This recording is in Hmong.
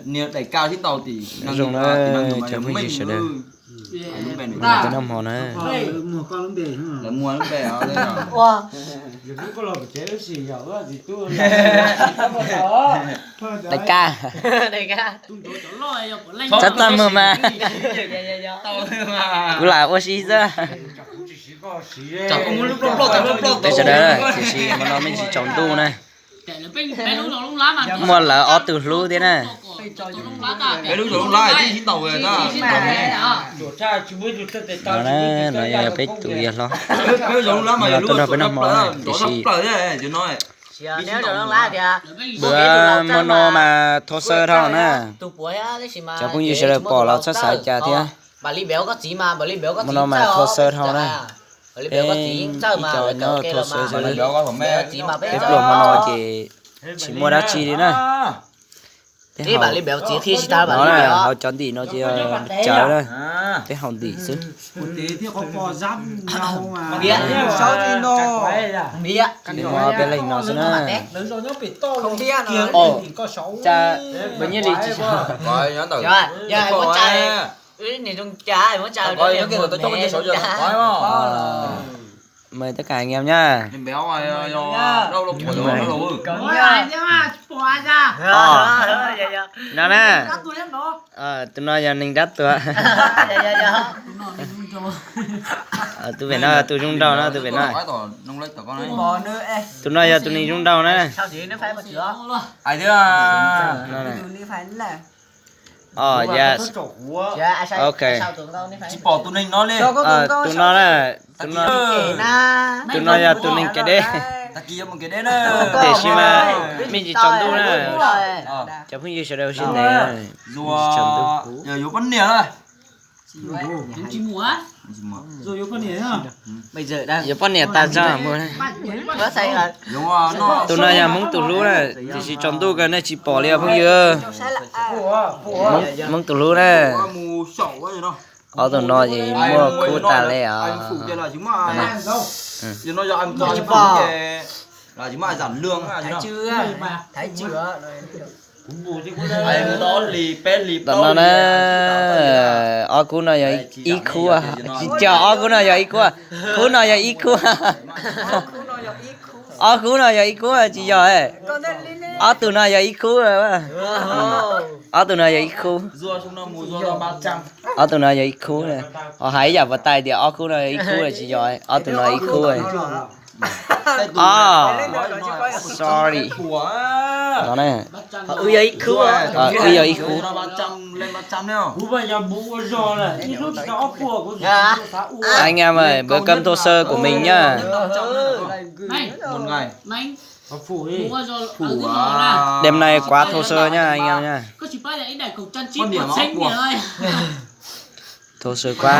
Niag daim kav sib ntaus tim zoo na, cov phooj ywg sawv daws. Lub npe nws, noj hmo na. Lawv muag lub npe os. Daim kav, daim kav. Txhob txaj muag mas. Kuv lam ua si xwb. Peb sawv daws, tiam sis hmo no me ntsis tsaus ntuj na. Muaj lawv ob tug hlub thiab na. No na, no yog peb tus yawg hlob. Tuaj nrog peb noj hmo na, tiam sis hmo no mas thau xaw dhau na. Cov phooj ywg sawv daws pom los txhob xav li cas thiab. Hmo no mas thau xaw dhau na. Peb ib co nyob thau xaw xwb. Peb pluas hmo no ces tsis muaj dab tsi li na. Peb haus, no na, haus cov ntim no ces yog cawv na. Peb haus ntim xwb. Peb haus peb leeg no xwb na. Cas npawg Nyiaj Lis tsis Mời tất cả anh em nhá. No na, tus no yog neeg dab tuag. Tus pem no tus zoo nraug no, tus pem no. Tus no yog tus neeg zoo nraug na. Tus no yog, ok. Tus no na, tus no yog tus neeg kev deb. Tiam sis mas me ntsis tsaus ntuj na. Cov phooj ywg sawv daws ua siab ntev, me ntsis tsaus ntuj. Yuav poj niam tas tso mus. Tus no yog Hmoob tus hlub na, tiam sis tsaus ntuj kawg nej tsis pom li os phooj ywg. Hmoob tus hlub na. Ob tug no ces muaj khub tas li os. Tam no na, ob khub no yog ib khub, tsis yog, ob khub no yog ib khub, khub no yog ib khub. Ob khub no yog ib khub tsis yog. Ob tug no yog ib khub. Ob tug no yog ib khub. Ob tug no yog ib khub. Ho hais ib yam puas tau tias ob khub no yog ib khub tsis yog, ob tug no ib khub. Sorry. Wb yog ib khub. Anh em ơi, bữa cơm thô sơ của mình nhá. Đêm nay quá thô sơ nhá anh em nhá. Thô sơ quá.